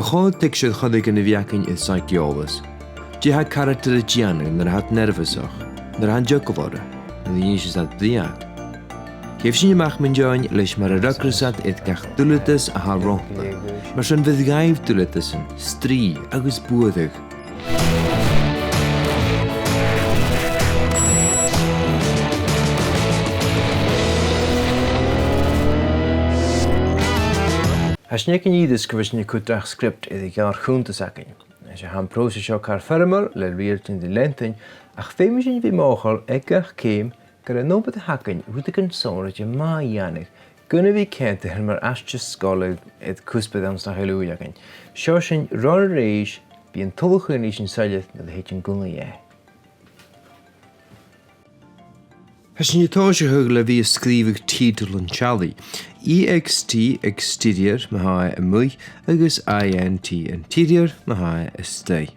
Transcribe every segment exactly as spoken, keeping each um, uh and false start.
Bha a' chòir tuigse air choreigin a bhith againn air saidhgeòlas. Dè tha caractar a' dèanamh nuair a tha iad nearbhasach, nuair a tha an t-eagal orra, nuair a dh'innseas iad breugan. Gheibh sinn a-mach mun deidhinn leis mar a fhreagras iad air gach duilgheadas a tha romhpa. Mar sin bheir dhaibh duilgheadasan, strì agus buaireadh. Tha sinn aig an fheadhainn as coireach gu bheil sinn a' cur dreach script air a' cheithir chunntas againn. Is e a tha am pròiseas seo car foirmeil le riaghailtean ri leantainn, ach feumaidh sinn a bhith mothachail aig gach ceum gur e an obair a th' againn rudeigin sònraichte math a dhèanamh, gun a bhith cinnteach gu bheil mar aiste sgoile air cuspair anns nach eil ùidh againn. Seo sinn ron a-rithist, bidh an t-uile cuimhne againn soilleir nuair a thèid an gunna dheth. Tha sinn a' tòiseachadh le bhith a' sgrìobhadh tiotal an t-seallaidh. E X T exterior, ma tha e a-muigh, agus I N T interior, ma tha e a-staigh.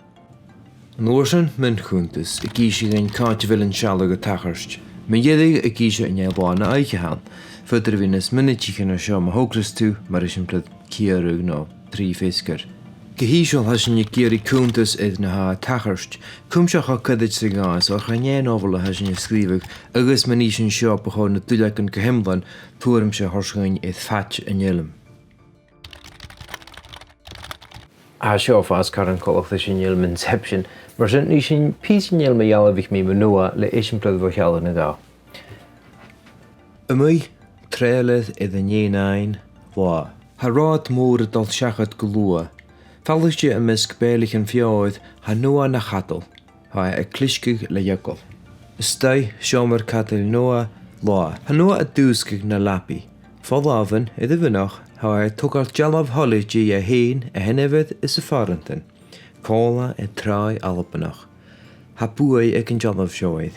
An uair sin, mun chunntas, ag innse dhuinn càit a bheil an sealladh a' tachairt. Mu dheireadh, ag innse an e là na oidhche a th' ann. Faodar a bhith nas mionaidiche na seo ma thogras tu, mar eisimpleir ciaradh no trì feasgar. Gu h-ìosal tha sinn ag iarraidh cunntas air na tha a' tachairt. Cuimseach cho coireach 's a ghabhas, oir chan e novella a tha sinn a' sgrìobhadh, agus ma nì sinn seo bu chòir na duilleagan gu h-iomlan, tuairimse a thoirt dhuinn air faic an fhilm. Tha seo a' fàs car coltach ris an fhilm Inception, mar sin nì sinn pìos den fhilm a dhealbhaich mi mu Noah le eisimpleir bho shealladh no dhà. A-muigh, trèilear air an aon fhàinne, là. Tha rathad mòr a' dol seachad gu luath. Falaichte am measg bèilichean feòir, tha Noah na chadal. Tha e a' clisgeadh le eagal. A-staigh, seòmar-cadail Noah, là. Tha Noah a' dùsgadh na leabaidh. Fo làmhan, air a mhullach, tha e a' togail dealbh-thoileach dheth fhèin, a sheanmhair is a phàrantan. Còmhla air tràigh Albannach. Tha buaidh aig an dealbh seo air.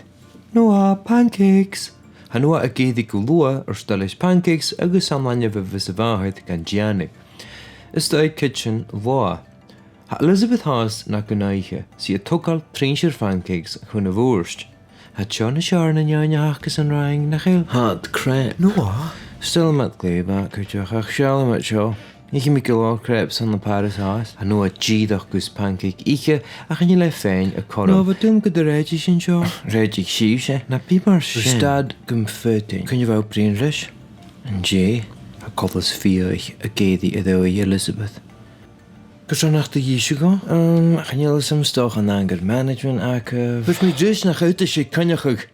Noah, pancakes! Tha Noah ag èirigh gu luath airson dol leis pancakes agus 's ann a bhios a mhàthair gan dèanamh. A-staigh, kitchen, là. Tha Elizabeth fhathast na gun oidhche, 's i a' togail truinnsear pancakes chun a' bhùird. Tha seo nas fheàrr na an fheadhainn a th' aca san Fhraing, nach eil? Tha iad cruaidh. Noah? Is toil leam iad glè mhath cuideachd, ach seallaidh mi seo. Nì mi gu leòr crêpes ann am Paris fhathast. Tha Noah dìreach gus pancake ithe, ach chan eil e fhèin a' cothrom. Noah, bha dùil agam gun do rèitich sinn seo. Rèitich sibhse? Na bi mar sin. Stad gum faotainn. Cuin a bha thu a' bruidhinn ris? An-dè, tha coltas fiadhaich ag èirigh air adhart, Elizabeth. Carson nach do dh'innis thu dhomh? Um, chan eil fhios agam, 's dòcha an anger management aca. Thuirt mi ris nach fhaodadh sibh coinneachadh.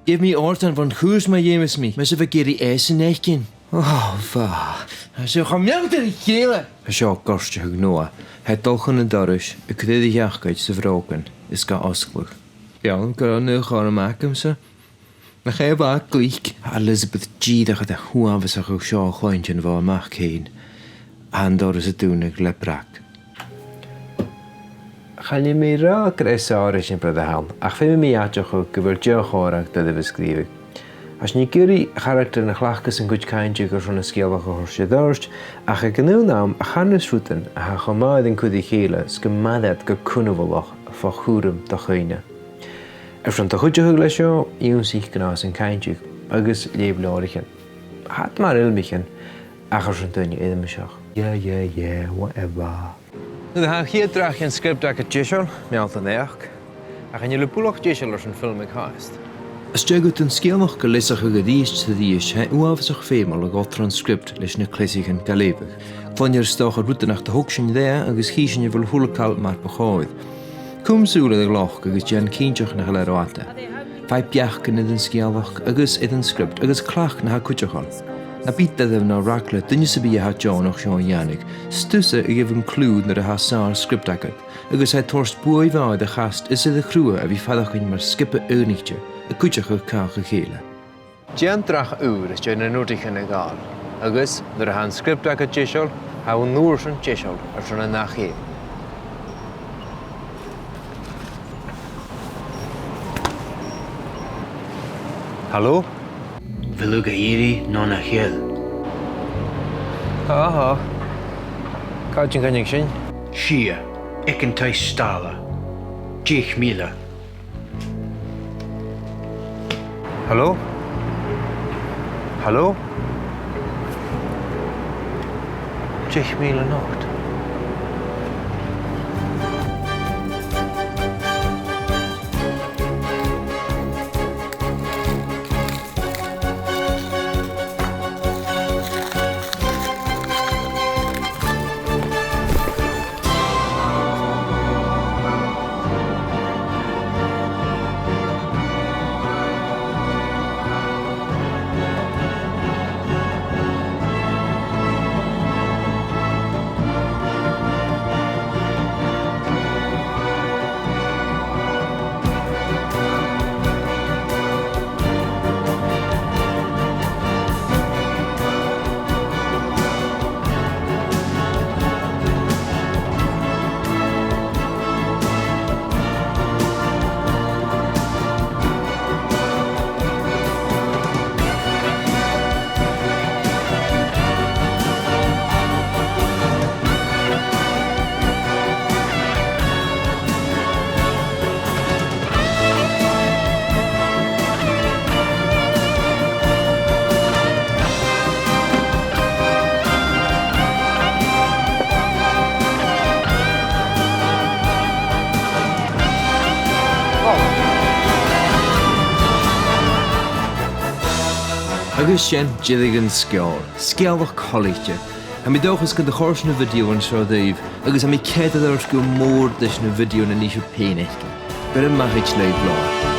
Gheibh mi òrdughan bhon chùrsa ma dh'fheumas mi. Mise a bha ag iarraidh esan fhaicinn. Ò, bha. Tha seo cho meallta ri chèile. Tha seo a' goirteachadh Noah. Tha e a' dol chun an dorais, a' cur air a sheacaid 's a bhrògan, is ga fhosgladh. Bha e ag ràdh gun robh an aon chothrom agamsa. Nach e a bha glic. Tha Elizabeth dìreach air a h-uabhasachadh seo a chluinntinn bho a mac fhèin. Tha an doras a' dùnadh le brag. Chan eil mi ag ràdh gur e sàr-eisimpleir a th' ann, ach feumaidh mi aideachadh gu bheil deagh chòir agad oirbh a sgrìobhadh. Tha sinn ag iarraidh charactar na chleachdas an cuid cainnt airson an sgeulachd a thoirt air adhart, ach aig an aon àm a chanas rudan a tha cho math air an cur ri chèile 's gum mair iad gu cunbhalach fo chùram do chuimhne. Airson do chuideachadh leis seo, ionnsaichidh gnàthasan cainnt agus leugh leabhraichean. Tha iad mar fhilmichean, ach airson daoine eirmseach. Yeah, yeah, yeah, whatever. Nuair a tha a' chiad dreach den sgriobt agad deiseil, meal do naidheachd. Ach chan eil thu buileach deiseil airson filmeadh fhathast. Às dèidh dhut an sgeulachd a leasachadh a-rithist 's a-rithist, tha e uabhasach feumail a dhol tron sgriobt leis na cleasaichean ga leughadh. Cluinnear 's dòcha rudan nach do thog sinn roimhe agus chì sinn a bheil a h-uile càil mar bu chòir. Cùm sùil air a' ghleoc agus dèan cinnteach nach eil e ro fhada. Faigh beachdan air an sgeulachd agus air an sgriobt agus cleachd na tha cuideachail. Na bi doirbh no raglaidh duine sam bith a tha deònach seo a dhèanamh, 's tusa a gheibh an cliù nuair a tha sàr-sgriobt agad, agus tha e a' toirt buaidh mhòr air a' chast is air a' chruthaidh a bhith a' faireachdainn mar sgioba aonaichte, a' cuideachadh càch a chèile. Dèan dreach ùr às dèidh na rudeigin a ghabhail, agus nuair a tha an sgriobt agad deiseil, tha thu an uair sin deiseil airson an ath cheum. Halò? A bheil thu ga iarraidh no nach eil? Tha, tha. Càit an coinnich sinn? Sia, aig an taigh-staile. Deich mìle. Halò? Halò? Deich mìle a-nochd. Agus sin deireadh an sgeòil. Sgeulachd thoilichte. Tha mi an dòchas gun do chòrd na bhideothan seo ribh, agus tha mi ceadaichte gu mòr leis na bhideothan a nì sibh fhèin aice. Beireamaid leibh làr.